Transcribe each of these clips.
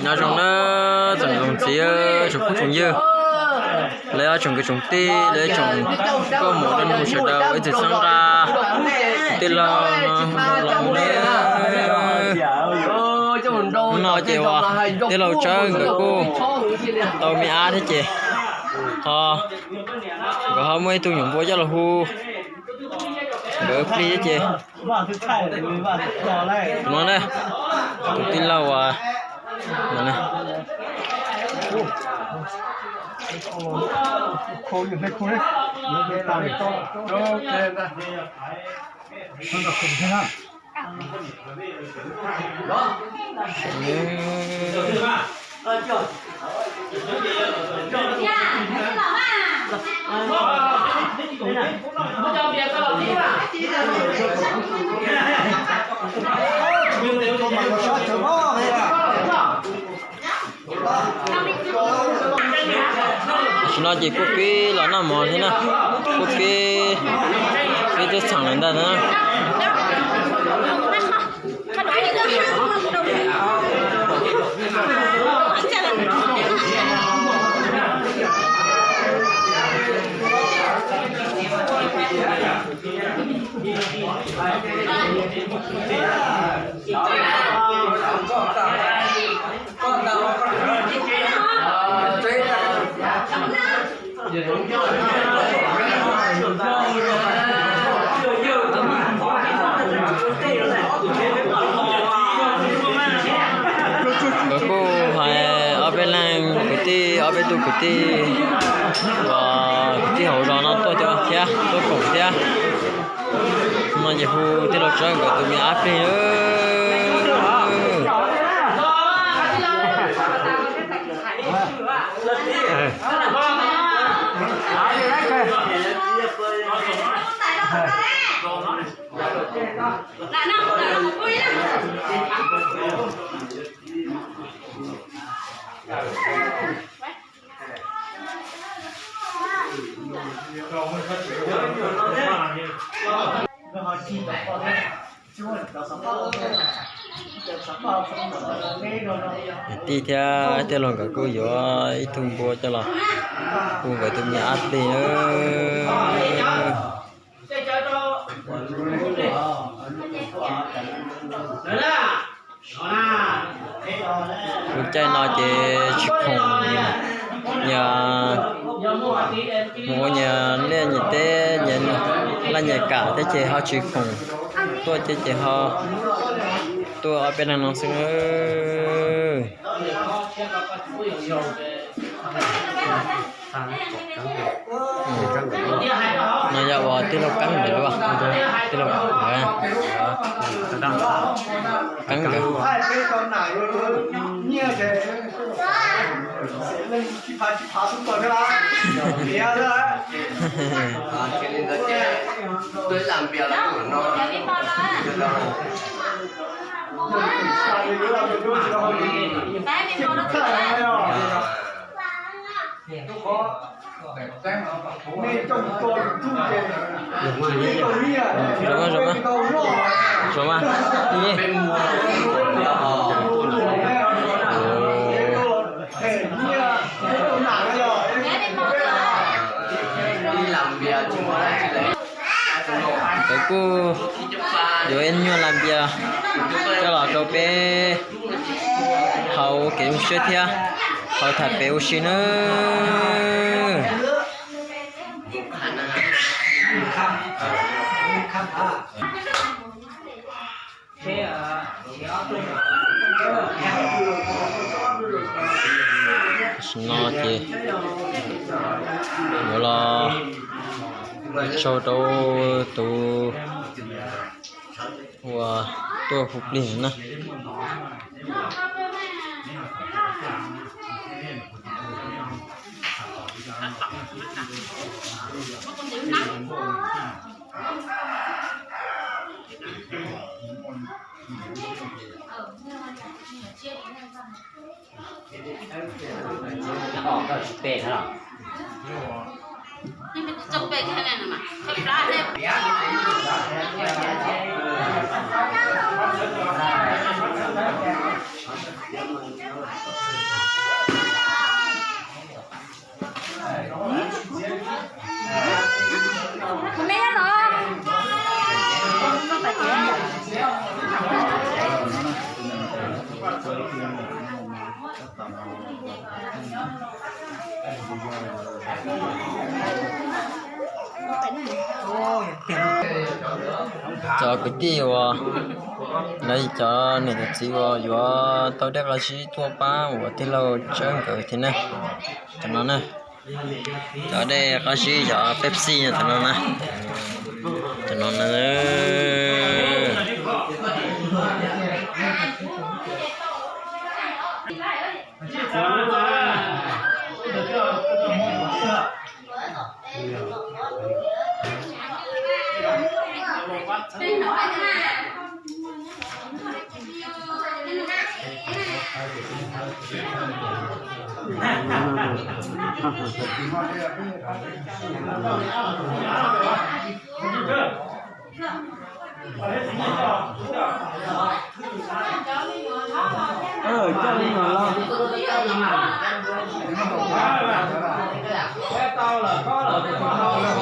Nyob zoo na, tsoom niam tsoom txiv, tsoom phooj tsoom ywg, lawv ob tsoom kwv tsoom tij, lawv tsoom nkauj muam nraug nus sawv daws, ib txwm txhawb nqa tij laug no los mus na. Hnub no ces uas tij laug Tsawb nkawd kuj tau me ab thiab ces ho nkawd ho muaj ib tug nyuam npua coj los hu nkawd plig thiab ces no na, tus tij laug uas no na. Tam sim no ces kuj pib los noj mov thiab na, kuj pib, pib twb txheem lawm ntag na. Nkawd kuj hais ob peb leeg kwv tij, ob peb tug kwv tij uas kwv tij hauv zos no tuaj thiab, tuaj koom thiab. No ces hu tij laug Tsawb nkawd tus me ab plig. Niam tij thiab tij laug nkawd kuj yuav ib tug npua coj los hu nkawd tus me ab plig na. Lub caij no ces tsis khoom, yog mus ua nyias liaj nyias teb, nyias laj nyias kam thiab ces ho tsis khoom tuaj ces ces ho tuaj ob peb leeg no xwb. No yog ua tij laug Keeb ntawd los? Tij laug Keeb nkawd. Zoo mas, zoo mas, zoo mas. Nkawd kuj yuav ib nyuag las npias coj los rau peb haus kev zoo siab thiab haus tham pem ua si nawb. Tam sim no ces yuav los tsaug rau tus uas tuaj hu plig na. Cov kwv tij uas lawv cov niam cov txiv uas yuav tau dej qab zib tuaj pab uas tij laug Tsawb nkawd thiab na. Cov no na, cov dej qab zib, cov Pepsi no, cov no na, cov no na.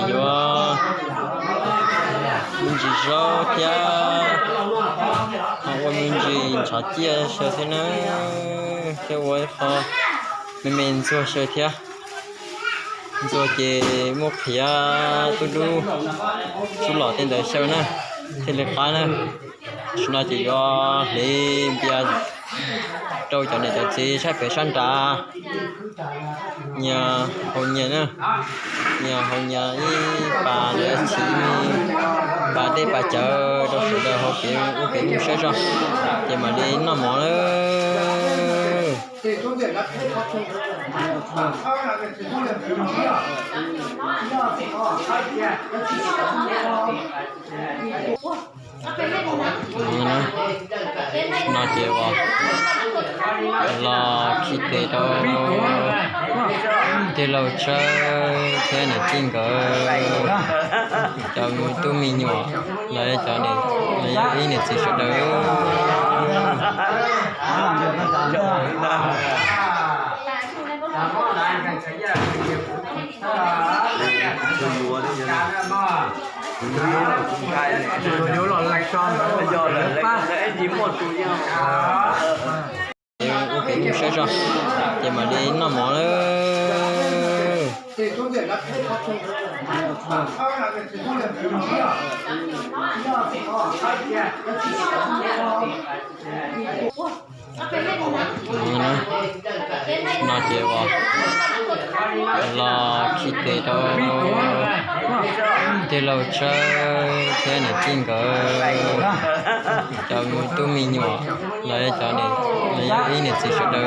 Yuav me ntsis zaub thiab, ho ua me ntsis ntshav ciaj xyaw thiab na, thiab ua ib qho me me ntxuag xyaw thiab. Ntxuag ces muab qhiav tub dub, tub los tej ntawd xyaw na, thiaj li qab na. Tam sim no ces yuav hliv npias rau cov niam cov txiv sab pem sab nrad, nyias haus nyias na, nyias haus nyias ib pas, lawv txhim pas dej pas cawv rau sawv daws haus kev ua kev mus saib zog, ces mam li noj mov lawm. No ces uas los khi tes rau tij laug Tsawb thiab niam tij nkawd cov tub me nyuam, lawv cov, lawv ib niam txiv sawv daws. Ua kev mus saib zog, ces mam li noj mov lawm. No ces uas los khi tes rau tij laug Tsawb thiab niam tij nkawd cov tub me nyuam, lawv cov, lawv ib niam txiv sawv daws.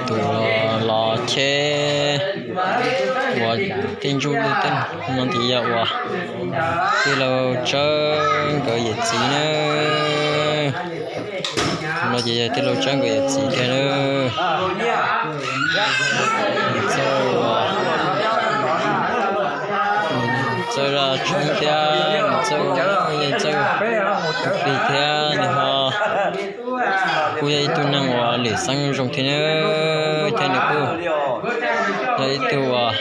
Tus los cheb uas tej ntsuj tej no ces yog uas tij laug Tsawb nkawd yawm txiv na. No ces yog tij laug Tsawb nkawd yawm txiv tiag na. Nws txawj, nws txawj zaj tshoob thiab nws txawj, nws txawj ua plig thiab nws ho kuj yog ib tug neeg uas lwm xeeb zoo thiab na, thiab nws kuj yog ib tug uas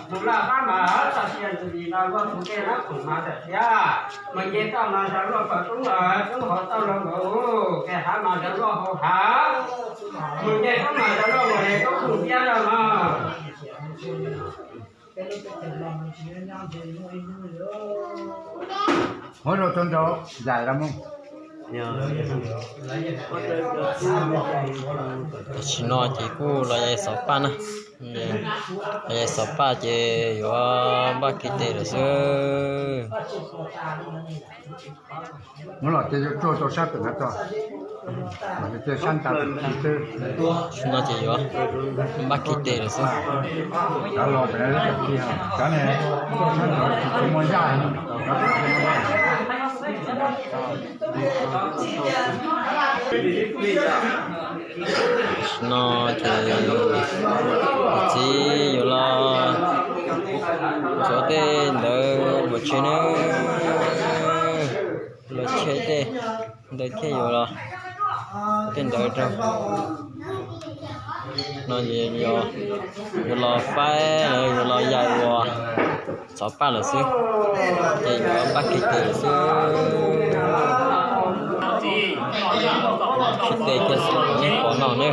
Mus laj qab mas txog tias ntxim li no luag tus tej nab khoom mas tawm thiab, mus nce toj mas sawv luag kom tub, tub hauv toj luag nkaus, kev hav mas sawv luag hauv hav, mus nce tub mas sawv luag mus li tub tus thiab no mas. Muab rau tau nrau zais los mus. Tam sim no ces kuj los yav xov paj na, los yav xov paj ces yuav npaj kiv tes lawm xwb. Muab los ces yuav tsuag tau sab pem no tso, los ces sab nta xwb. No ces yuav npaj kiv tes lawm xwb. Cov los pem no cov kiag, cov ne, tsis muaj zaj. No ces txiv yuav los ntxuav tej ntawd los tsheb na, los tsheb tej ntawd thiaj yuav los tej ntawd rau. No yuav los faib los yuav los yais ua xov paj lawm xwb, ces yuav npaj kiv tes lawm xwb. Sib tes kiag xwb nej pom no ne.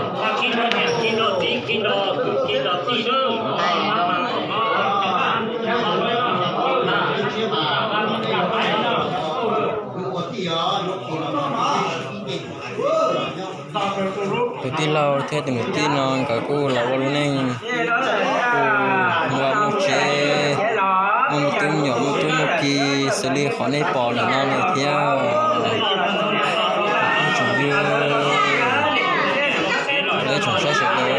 Tus tij laug thiab tus niam tij no nkawd kuj los ua lub neej, kuj muaj vaj muaj tsev, muaj me tub me nyuam muaj tub muaj ki xws li qhov nej pom ntawm no lawm thiab. Ib tsoom yawg, ib tsoom saib sawv daws.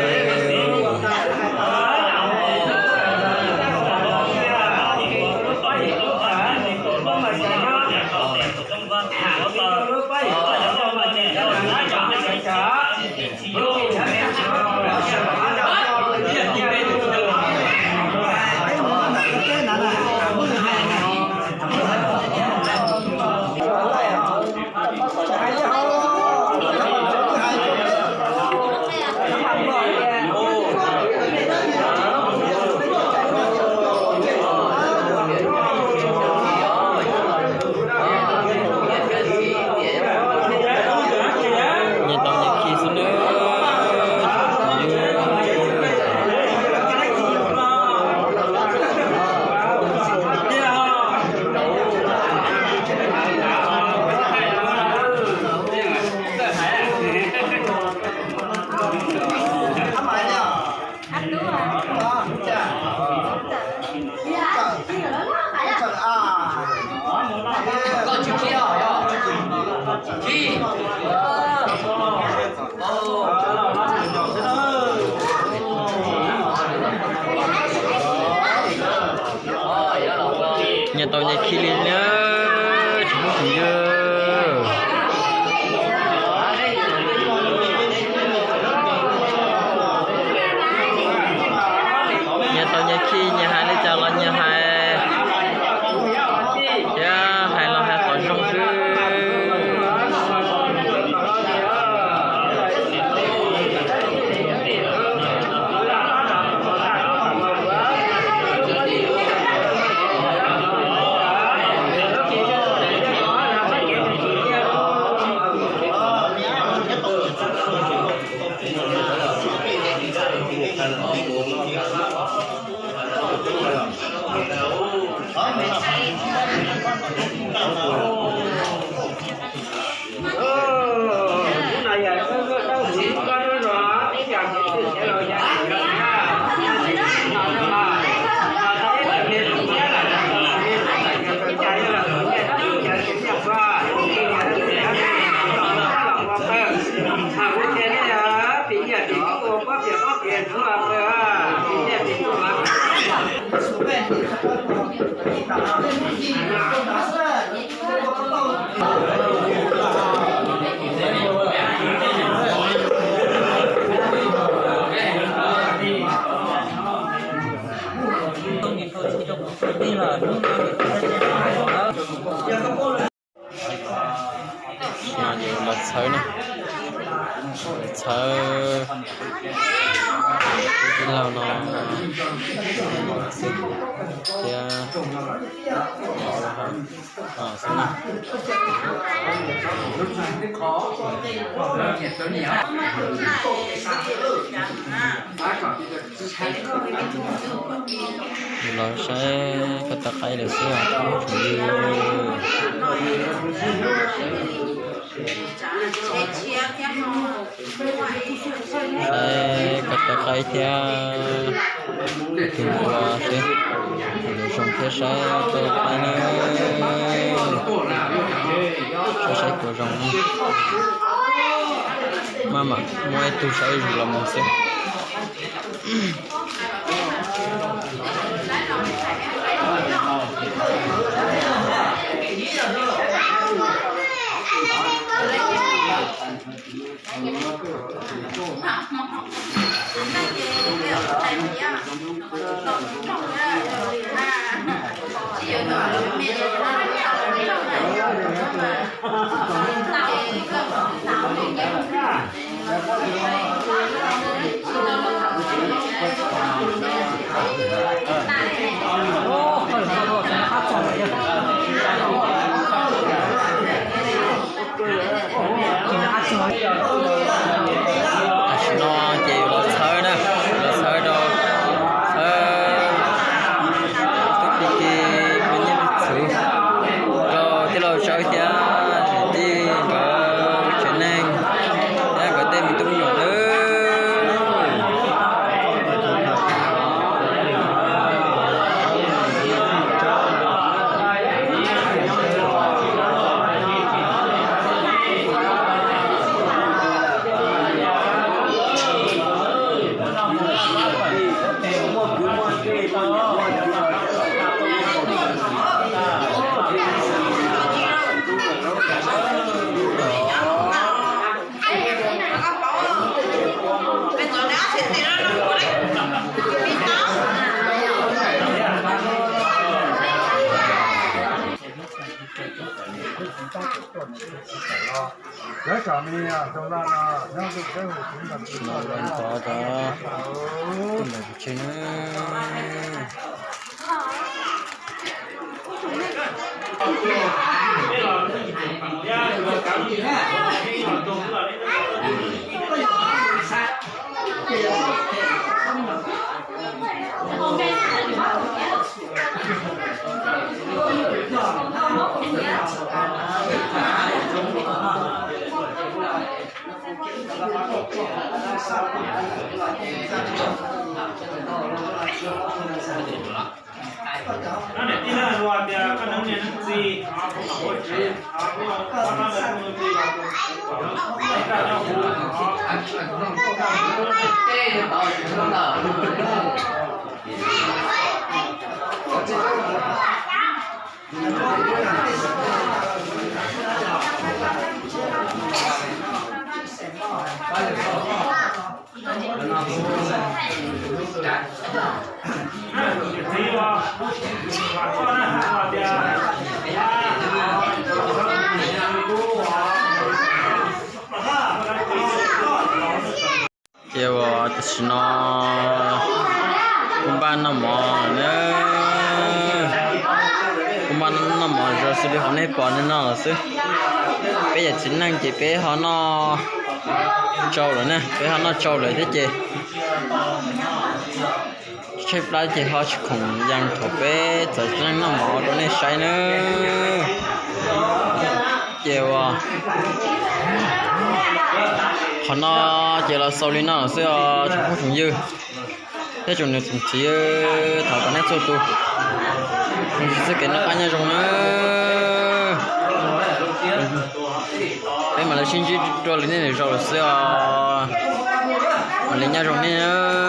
Nyias tau nyias khi xwb nawb. Nyias tau nyias khi li na, tsoom phooj tsoom ywg. Nyias tau nyias khi, nyias hais li cas los nyias hais, thiab hais los hais qhov zoo xwb. No ces los txhawb na, los txhawb tij laug no xwb thiab. Xwb na. Los saib koj tau qaib lawm xwb os. Saib koj tau qaib thiab. Tus ua xwb, lawv zoo thiab saib koj tau qaib na. Saib saib puas zoo na. Maj mam muaj ib tug saib zus los mus xwb. Tam sim no ces yus los txhawb na, los txhawb rau, txhawb tub ki ki, poj niam txhub rau tij laug Tsawb thiab tij nkawd tsev neeg thiab nkawd tej me tub me nyuam nawb. Tov tov, tus ntawm kuv tsev na. Ces uas tam sim no kuv npaj noj mov lawm na. Kuv npaj noj mov zoo xws li qhov nej pom nej noj los xwb. Peb yam txiv neej ces peb ho noj tsau lawm na, peb ho noj tsau lawm thiab ces tshaib plab ces ho tsis khoom yees thaum peb txawm txiv neej noj mov rau nej saib nawb. Ces uas qhov no ces los xaus li no xwb os tsoom phooj tsoom ywg thiab tsoom niam tsoom txiv, thov kom nej txhua tus txoj kev noj qab nyob zoo na. Peb mam li sib ntsib dua lwm niaj lwm zaus lawm xwb os. Mam li nyob zoo nej.